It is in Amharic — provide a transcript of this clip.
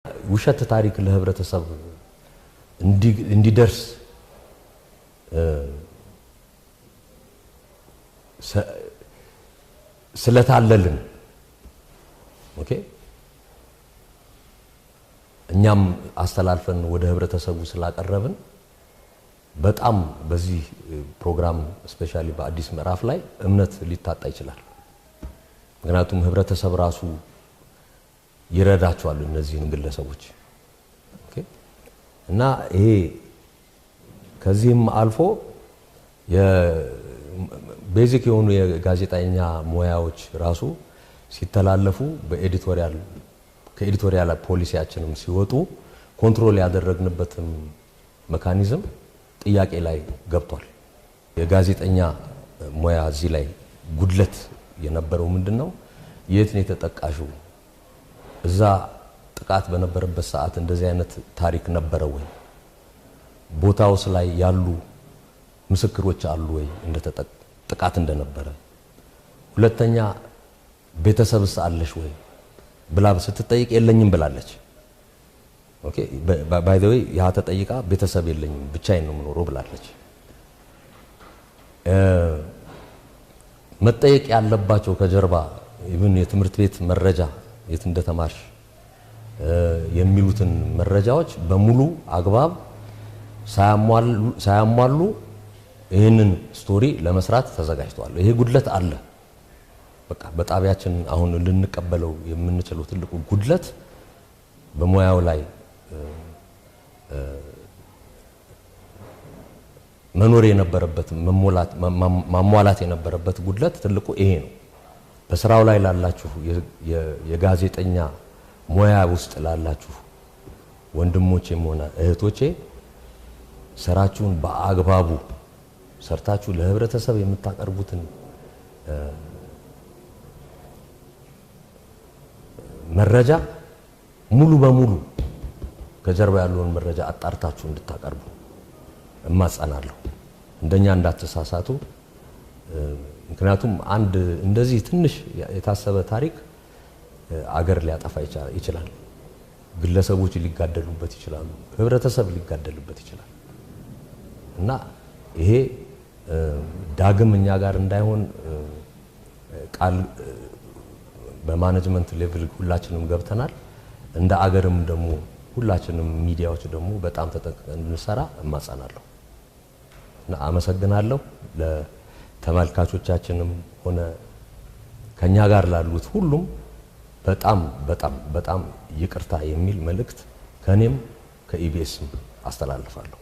ውሸት ታሪክ ለህብረተሰብ እንዲደርስ ስለታለልን፣ okay፣ እኛም አስተላልፈን ወደ ህብረተሰቡ ስላቀረብን በጣም በዚህ ፕሮግራም especially በአዲስ ምዕራፍ ላይ እምነት ሊታጣ ይችላል። ምክንያቱም ህብረተሰብ ራሱ ይረዳቸዋል እነዚህን ግለሰቦች፣ okay። እና ይሄ ከዚህም አልፎ basic የሆኑ የጋዜጠኛ ሙያዎች ራሱ ሲተላለፉ በ editorial ከ editorial ፖሊሲያችንም ሲወጡ control ያደረግንበትም mechanism ጥያቄ ላይ ገብቷል። የጋዜጠኛ ሙያ እዚህ ላይ ጉድለት የነበረው ምንድን ነው? የት ነው የተጠቃሽው? እዛ ጥቃት በነበረበት ሰዓት እንደዚህ አይነት ታሪክ ነበረ ወይ? ቦታውስ ላይ ያሉ ምስክሮች አሉ ወይ ጥቃት እንደነበረ? ሁለተኛ ቤተሰብስ አለሽ ወይ ብላ ስትጠይቅ የለኝም ብላለች። Okay, by the way ያ ተጠይቃ ቤተሰብ የለኝም፣ ብቻዬን ነው የምኖረው ብላለች። መጠየቅ ያለባቸው ከጀርባ even የትምህርት ቤት መረጃ፣ የት እንደተማርሽ የሚሉትን መረጃዎች በሙሉ አግባብ ሳያሟሉ ይህንን story ለመስራት ተዘጋጅተዋል። ይሄ ጉድለት አለ። በቃ በጣቢያችን አሁን ልንቀበለው የምንችለው ትልቁ ጉድለት በሙያው ላይ መኖር የነበረበት፣ ማሟላት የነበረበት ጉድለት ትልቁ ይሄ ነው። በስራው ላይ ላላችሁ፣ የጋዜጠኛ ሙያ ውስጥ ላላችሁ ወንድሞቼም ሆነ እህቶቼ፣ ስራችሁን በአግባቡ ሰርታችሁ ለህብረተሰብ የምታቀርቡትን መረጃ ሙሉ በሙሉ ከጀርባ ያለውን መረጃ አጣርታችሁ እንድታቀርቡ እማጸናለሁ። እንደኛ እንዳትሳሳቱ። ምክንያቱም አንድ እንደዚህ ትንሽ የታሰበ ታሪክ አገር ሊያጠፋ ይችላል። ግለሰቦች ሊጋደሉበት ይችላሉ። ህብረተሰብ ሊጋደልበት ይችላል። እና ይሄ ዳግም እኛ ጋር እንዳይሆን ቃል በ management level ሁላችንም ገብተናል። እንደ አገርም ደግሞ ሁላችንም ሚዲያዎች ደግሞ በጣም ተጠንቅቀን እንድንሰራ እማጸናለሁ እና አመሰግናለሁ። ለተመልካቾቻችንም ሆነ ከኛ ጋር ላሉት ሁሉም በጣም በጣም በጣም ይቅርታ የሚል መልእክት ከኔም ከኢቢኤስም አስተላልፋለሁ።